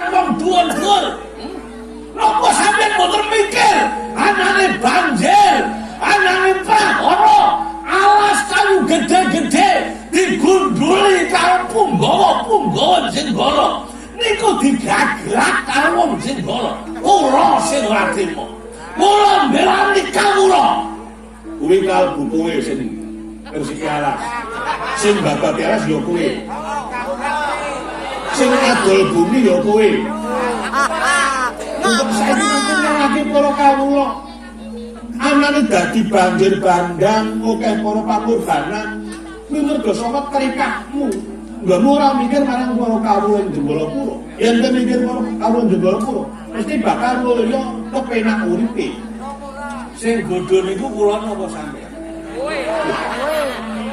marang wong dhuwur-dhuwur. Napa sampeyan mboten mikir anane banjir, anane prahara, alas kayu gede-gede digunduli karo punggawa-punggawa Jenggala. Niku digagrak karo wong Jenggala. Kula sing ora trima. Kula mbelani kawula. Kuwi kalbu kowe sing ngresiki alas. Sing babati alas ya kowe. Sing adol bumi ya kowe. Untuk saiki mangke nyalahke para kawula. Anane dadi banjir bandang, akeh para pangorbanan. Kuwi mergo saka trikahmu. Nggonmu ora mikir marang para kawula ing Jembalapura. Yen kowe mikir para kawula Jembalapura, mesti bakal mulya kepenak uripe. Sing bodho niku kula napa sampeyan?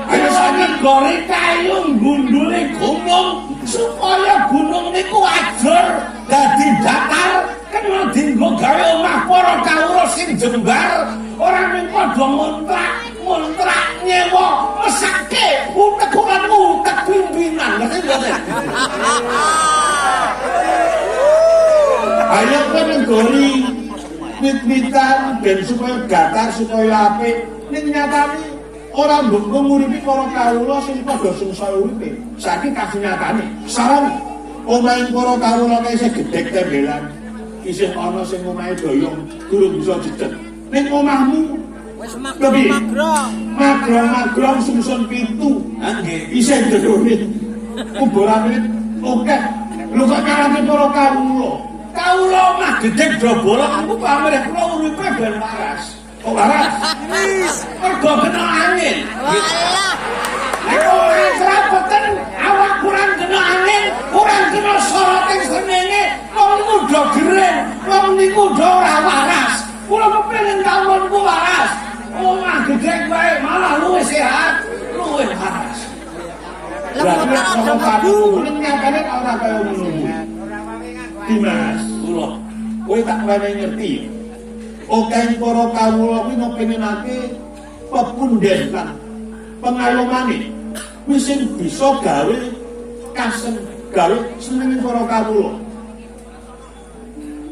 Ayo sampeyan gore kayu nggundule gunung supaya gunung niku ajur dadi datar kena dienggo gawe omah para kawula sing jembar ora mung padha ngontrak nyewa mesake utek lan utek pimpinan ngerti mboten? Ayo kowe nenggori wit-witan ben supaya datar supaya apik. Ning nyatane ora mbok nguripi para kawula sing padha sengsara uripe. Saiki kasinyatane sareng omahe para kawula kae isih gedhek tembelan. Isih ana sing omahe doyong durung bisa jedeg. Ning omahmu Wis Kepiye? magrong-magrong. Magrong-magrong sungsun pitu. Ha nggih. Isih jerone. Kuburane akeh. Lho kok nyalahke para kawula? Kawula omah gedhek do bolong aku pamrih kula uripe ben waras. Kok waras? Mergo kena angin. Walah. Nek ora srapeten awak kurang kena angin, kurang kena soroting srengenge, wong niku do gering, wong niku do ora waras. Kula kepengin kawula niku waras. Omah gedhek wae malah luwih sehat, luwih waras. Berarti Lemut nek ora saka mlebu. kamu ning nyatane ora kaya ngono kuwi. Dimas, Kula kowe tak wenehi ngerti. Akeh para kawula kuwi ngepengenake pepunden lan pengayomane kuwi sing bisa gawe kasen gawe senenge para kawula.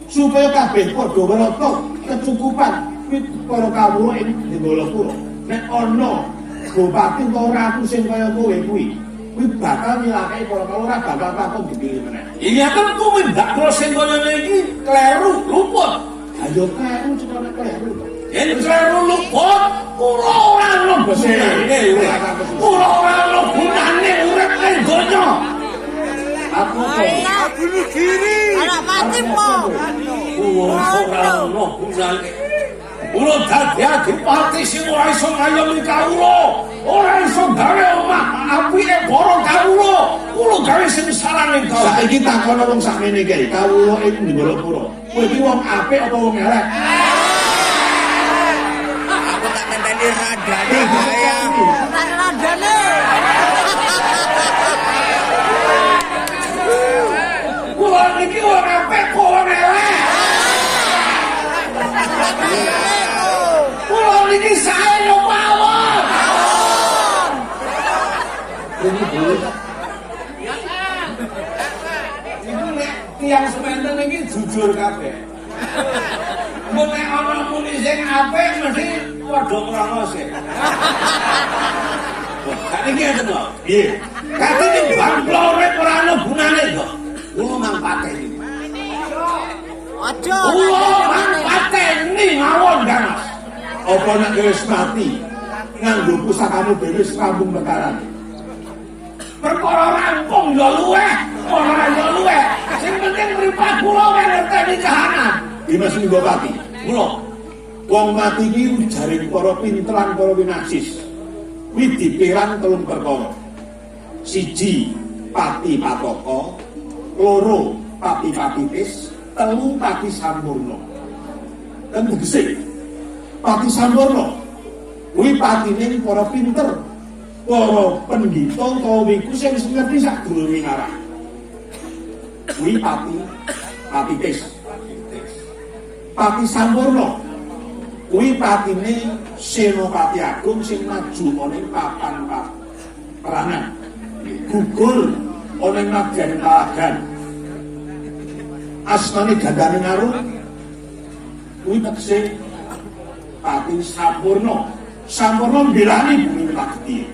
Supaya kabeh padha werata kecukupan kuwi para kawula ing Jembalapura. Nek ana bupati utawa ratu sing kaya kowe kuwi, kuwi bakal nyilakake para kawula ora bakal takon dipilih meneh. Iya kan tumindak kula sing kaya ngene iki kleru luput. Ayo kleru cetane kleru to. Yen kleru luput, kula ora ono gunane urip. Kula ora ono gunane urip ning donya. Aku apa? Walah. Bunuh diri. Anak mati mo. Kula ora ono gunane. Kula dadi adipati sing ora iso ngayomi kawula, ora iso gawe omah apike para kawula. Kula gawe sengsara ning kawula. Saiki takono wong sakmene iki, kawula ing Jembalapura. Kowe iki wong apik apa wong elek? Aku tak ngenteni radane gaya. Tak radane. Kula niki wong apik kok wong elek. Kula niki sae yo mawon. Iku nek tiyang semanten iki jujur kabeh. Mun nek ana muni sing apik mesti padha ngrongose. Wah, niki ngeten lho. Piye? Katene bangsa urip ora ana gunane kok. Kula mang pateni. Aja. Kula mang pateni mawon, Kang Mas. Apa nek wis mati nganggo pusakamu dhewe wis rampung perkarane? Perkara rampung ya luweh, ora ya luweh. Sing penting mripat kula wae ngerteni kahanan. Dimas Linggopati, Kula wong mati iki ujaring para pintelan para winasis. Kuwi dipiran telung perkara. Siji, pati pataka, loro, pati patitis, telu pati sampurna. Kan tegese pati sampurna kuwi patine para pinter, para pendhita utawa wiku sing wis ngerti sadurunge ngarah. Kuwi pati patitis. Pati sampurna kuwi patine Senopati Agung sing maju ana ing papan perangan. Gugur ana ing madyan palagan. Asmane Gandane Arum kuwi tegese pati sampurna. Sampurna mbelani bumi Pageti.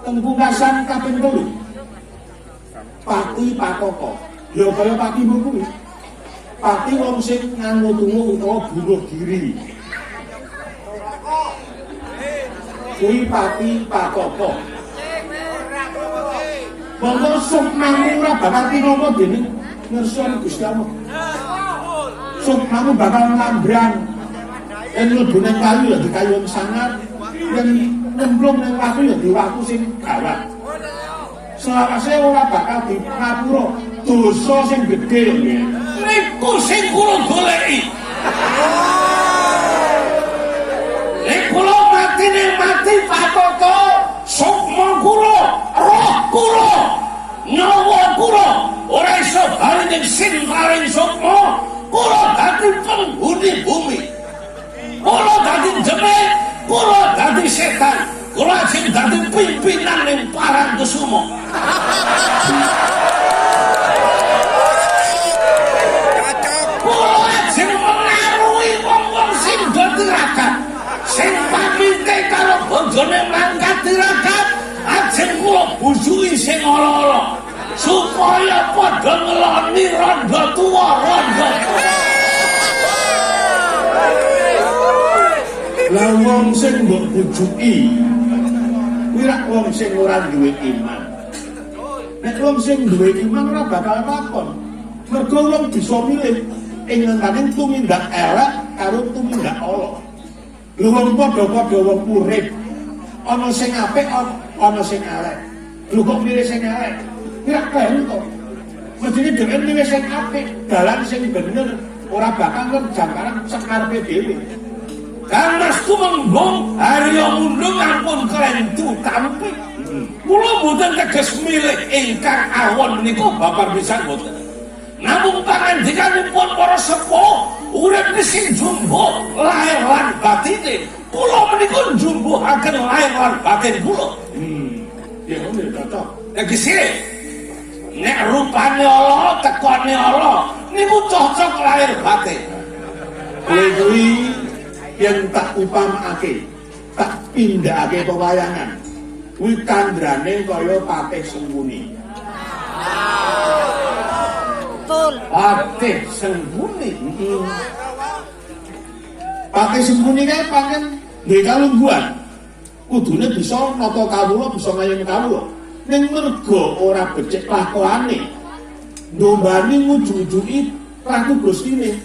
Teng pungkasan kaping 3. Pati Pataka. Ya kaya patimu kuwi. Pati wong sing nganut utawa bunuh diri. Kuwi pati Pataka. Monggo sukmamu ora bakal tinama dening ngersane Gusti Allah. Sukmamu bakal ngambrang. Yen mlebu nang kayu ya dikayu sangat, yen nyemplung nang watu ya diwatu sing gawat. Selawase ora bakal dipangapura dosa sing gedhe nggih. Niku sing kula goleki. Nek kula matine mati Pataka, sukma kula, roh kula, nyawa kula ora iso bali ning sing paring sukma, kula dadi penghuni bumi. Kula dadi jemek, kula dadi setan, kula sing dadi pimpinan ning Parangkusuma. Cocok. Kula ajeng mengaruhi wong-wong sing do tirakat. Sing pamite karo bojone mangkat tirakat, ajeng kula bujuki sing ala-ala supaya padha ngeloni rondo tuwa rondo tuwa. Lah wong sing mbok bujuki kuwi rak wong sing ora duwe iman. Nek wong sing duwe iman ora bakal lakon. Mergo wong bisa milih ing ngentane tumindak elek karo tumindak ala. Lho wong padha-padha wong urip. Ana sing apik, ana sing elek. Lho kok milih sing elek? Kuwi rak kleru to. Mestine dhewe milih sing apik, dalan sing bener, ora bakal ngerjangkaran sakarepe dhewe. Kang Mas Tumenggung Arya Mundung ampun klentu tampi. Kula mboten teges milih ingkang awon menika babar pisan mboten. Namung pangandikanipun para sepuh urip sing jumbuh lahir lan batine. Kula menika njumbuhaken lahir lan batin kula. Ya ngono cocok. Tegese nek rupane ala tekone ala niku cocok lahir batin. Kowe kuwi yang tak upamakake, tak pindhakake pewayangan. Kuwi kandrane kaya Patih Sengkuni. Betul. Patih Sengkuni. Patih Sengkuni kae pancen duwe kalungguhan. Kudune bisa nata kawula, bisa ngayomi kawula. Ning merga ora becik lakokane, ndombani nguju-ujuki Ratu Gustine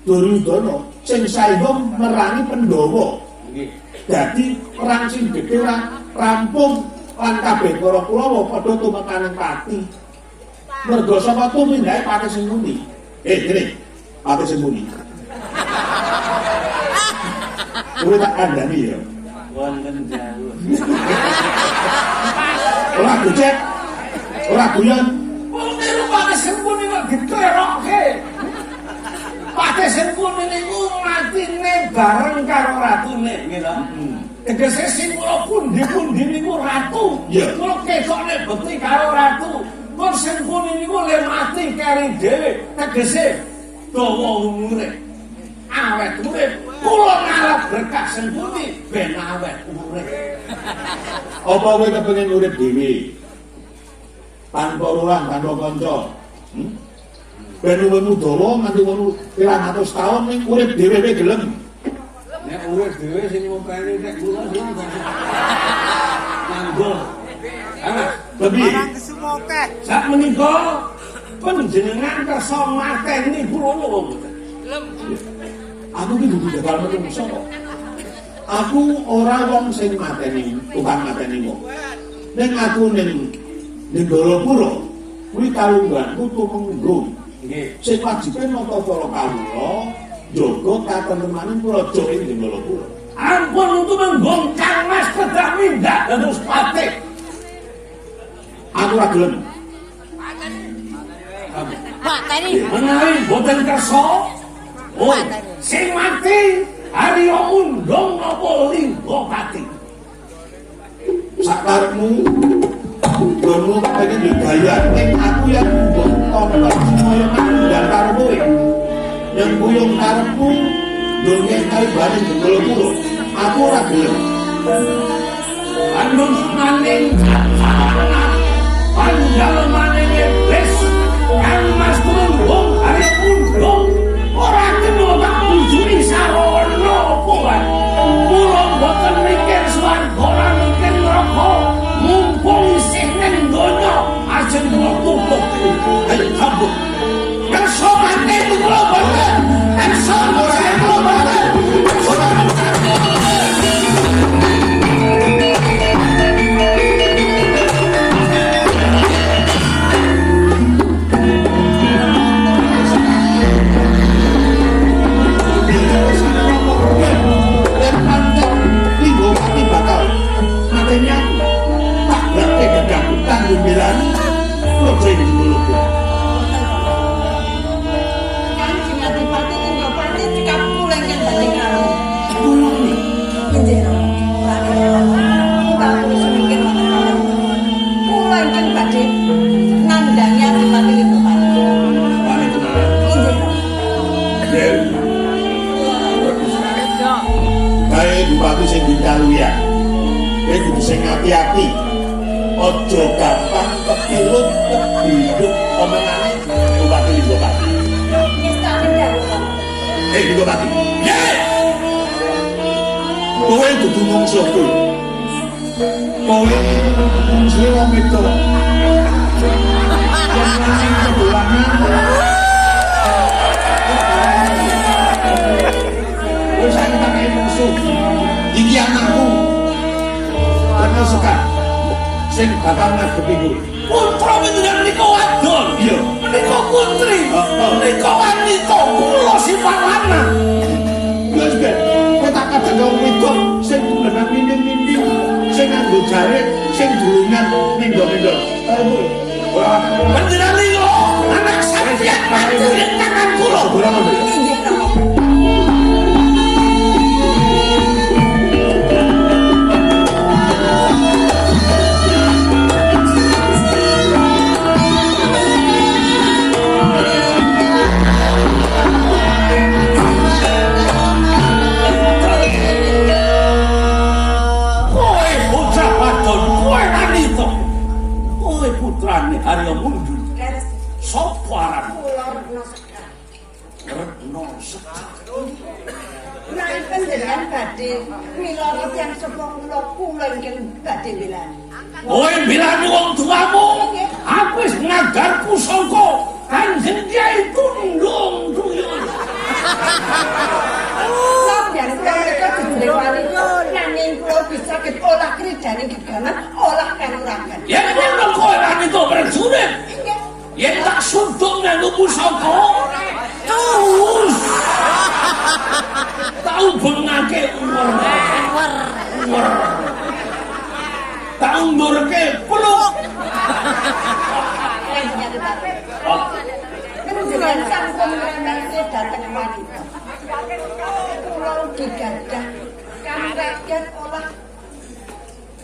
Duryudana sing saengga merangi Pandhawa. Nggih. Dadi perang sing gedhe ora rampung lan kabeh para Kurawa padha tumekaning pati. Merga sapa tumindake Patih Sengkuni? Ngene. Patih Sengkuni. Kuwi tak kandhani ya. Wonten jauh. Ora gocek. Ora guyon. Wong niru Patih Sengkuni kok diklerokke. Patih Sengkuni niku matine bareng karo ratune nggih to. Tegese sing kula pundi-pundi niku ratu. Kula ketokne bekti karo ratu. Kok Sengkuni niku le mati keri dhewe. Tegese dawa umure. Awet urip. Kula ngalap berkah Sengkuni ben awet urip. Apa kowe kepengin urip dhewe? Tanpa ruang, tanpa kanca. Ben umurmu dawa nganti umur pirang atus taun ning urip dhewe kowe gelem. Nek urip dhewe sing ngopeni nek kula sing manggo. Ah, Lebih. Parangkusumo akeh. Sak menika panjenengan kersa mateni kula napa mboten? Aku ki dudu jagal menungso kok. Aku ora wong sing mateni, tukang mateni wong. Ning aku ning Ndolopura kuwi kalungguhanku tumenggung. Nggih. Sing wajibe nata para kawula njaga katentremaning praja ing Ndolopura. Ampun tumenggung Kang Mas kedah mindak dados patih. Aku ora gelem. Mateni. Menawi mboten kersa, oh, sing mati Arya Undung napa Linggapati? Sakarepmu nggonmu kepengin digaya ning aku yang mbok tonton supaya aku dan karo Ndonge karibane Jenggala. Aku ora gelem. Bandung maning cacalan. Pandal maning iblis. Kang Mas Tumenggung Arya Pundung ora kena tak bujuri sarana apa wae. Mula mboten mikir swarga ora mikir neraka. Mumpung isih ning donya ajeng kula tutup. Ayo sambut. Kersa paten kula boten. Kersa kula boten. Yen pancen Linggowati bakal mateni aku. Tak berarti gagahku kanggo mbelani Praja Jenggala. Kanjeng Adipati Linggapati cekap kula ingkang badhe ngalih. Kula nih. Inggih, Rama. Kula sumingkir wonten kamar. Kula ingkang badhe nandhangi Adipati Linggapati. Wani tenan. Inggih, Rama. Dewi. Kae bupati sing dikaluyan. Kowe kudu sing ati-ati. Aja gampang kepilut kebinduk omongane Bupati Linggapati. Ngestake dawuh, Rama. Eh Linggapati. Ye! Kowe dudu mungsuhku. Kowe mungsuhe wong wedok. Wong lanang padha lanang. Kowe saiki tak kei mungsuh. Iki anakku. Retno Sekar. Sing bakal ngadepi kowe. Putra panjenengan menika wadon. Iya. Menika putri. Menika wanita kula sifat lanang. Wis ben, kowe tak kadang wong wedok sing gunenan minding-minding, sing nganggo jarik, sing dulungan mendol-mendol. Karo kowe. Ora Panjenengan liya anak sampeyan mati ing tangan kula. ora ngono ya. Inggih, Rama. Kowe bocah wadon, kowe wanita. Kowe putrane Arya Mundul. Leres Sapa aran? kula Retno Sekar. Retno Sekar. Menawi panjenengan badhe miloro tiyang sepuh kula, kula ingkang badhe mbelani. Kowe mbelani wong tuamu. Aku wis ngagar pusaka Kanjeng Kyai Tundung Tuyul. Sampeyan kula menika jejulung wanita nanging kula bisa saged olah kridaning gegaman, olah kanuragan. Yen ngono kowe wanita prajurit. Inggih. Yen tak sunduk nganggo pusaka, terus tak ubengake uwer. Uwer. Tak undurke peluk. Kanjeng Adipati. Panjenengan sampun ngremehke dhateng wanita. Kula ugi gadah kanuragan olah